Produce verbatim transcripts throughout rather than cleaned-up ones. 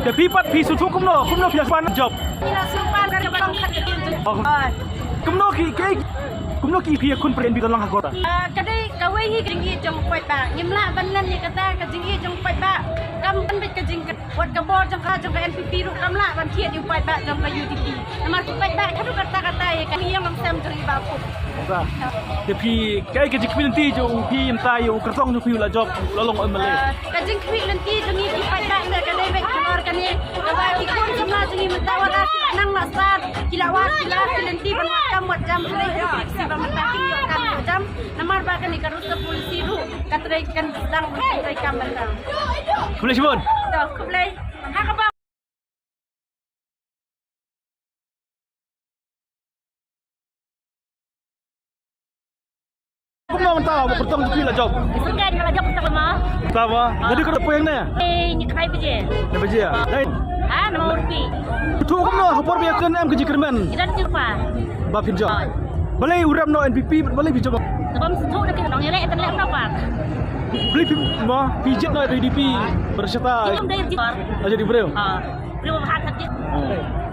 Te phi pat phi sngewthuh kumno, kumno phi ïa sumar job? Phi la sumar ka jong ka jong. Kumno ki, ki, kumno ki phi ïakhun pyrshah phi ka long ha kota? Ah, ka dei kawei hi ka jingïeit jong u paidbah. Ngim lah ban len ïa kata ka jingïeit jong u paidbah. Kam ban bit ka jing, wat ka bor jong ka, jong ka N P P ruh kam lah ban thied ïa u paidbah jong ka U D P. Namar ki paidbah haduh katta katta ïa ka jingïeng longsem jong i Bah Pop. Te phi, kaei ka jingkhmih lynti jong phi mynta ïa u kyrtong jong phi u la jop, u la long M L A? Ah, ka jingkhmih lynti jong ngi ki paidbah te ka dei beit halor kane kaba ki khun samla jong ngi mynta wat la ki la nang la stad, ki la wad, ki la ki lynti ban wad kam wad jam, hynrei ki shu ba mynta kim ïoh kam ïoh jam. Namar ba kane ka roster policy ruh ka trei, kan sdang ban trei kam ban kam. Khublei shibun. To, khublei. Ha kaba Kumno mynta u kyrtong jong phi la jop? Sengket nga la jop mynta ma. Mynta ma. Jadi ka dei poi hangne? Eh, ni kai baje. Ni baje ah. Dai. Ha, nama urpi. Tu kumno ha por ba ïakhun em ka jingkyrmen? Idan jumpa. Ba phi jop. Balei u rem noh N P P, balei phi jop? Bym sngewthuh da ki nong ïaleh, ïa tan leh mynta pa. Balei phi ma phi jied noh U D P. Berserta. Kim dei jied. Aja di briew. Ha. Briew ba hat hat jied.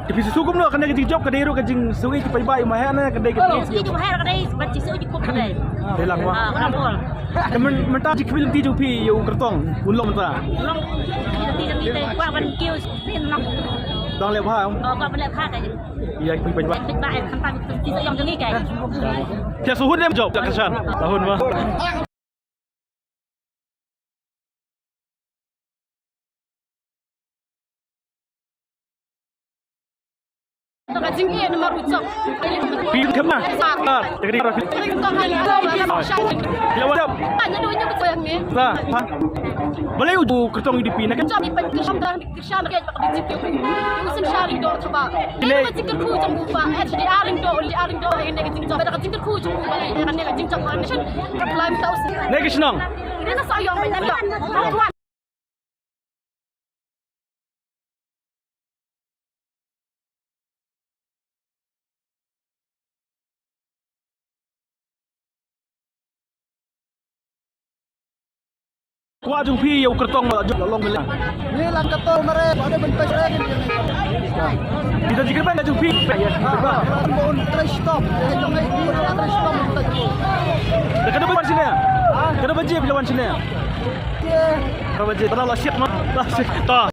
Te phi sngewthuh kumno kane ka jingjop ka dei ruh ka jingsngewsih ki paidbah ïa u Maher ne ka dei ka jingsngewsih ki Maher ka dei ban jingsngewsih ki kup ka dei. Dei lang ma. Ah, kena bol. Te myn-, mynta jingkhmih lynti jong phi ïa u kyrtong un long mynta. Long lynti jong ngi te kwah ban kiew ni nong. Dang leh bha. Oh, kwah ban leh bha ka. Ïa ki paidbah. Paidbah eh khamtam ki sngewsih jong ngi ka. Te shu hun em jop ka shan. Shu hun ma. Ka jingeh namar u jop. Phi kham na. Sa. Ah, te ka dei ka phi. Phi la wan jop. Sa. Ha. Balei u kyrtong U D P na ka jop ni pan kyrshan. Kyrshan ka ba ka jingkyrkhu jong u ba. Ine ka jingkyrkhu jong u ba. H D R ring do, L D R ring do, ine ka jingjop. Ba ka jingkyrkhu jong u ba. Ine ka jingjop. Ine ka jingjop. Ine ka shnong. Ine ka shnong. Kwah jong phi ïa u kyrtong la jop la long mele. Ni lang ka to mare ba de ban pek re. Kita jikir ban jong phi. Ba un try stop. Jong ai ni try stop. Da kada ban sini. Kada ban jip lawan sini. Kada ban jip. Kada la shit ma. La shit. Ta.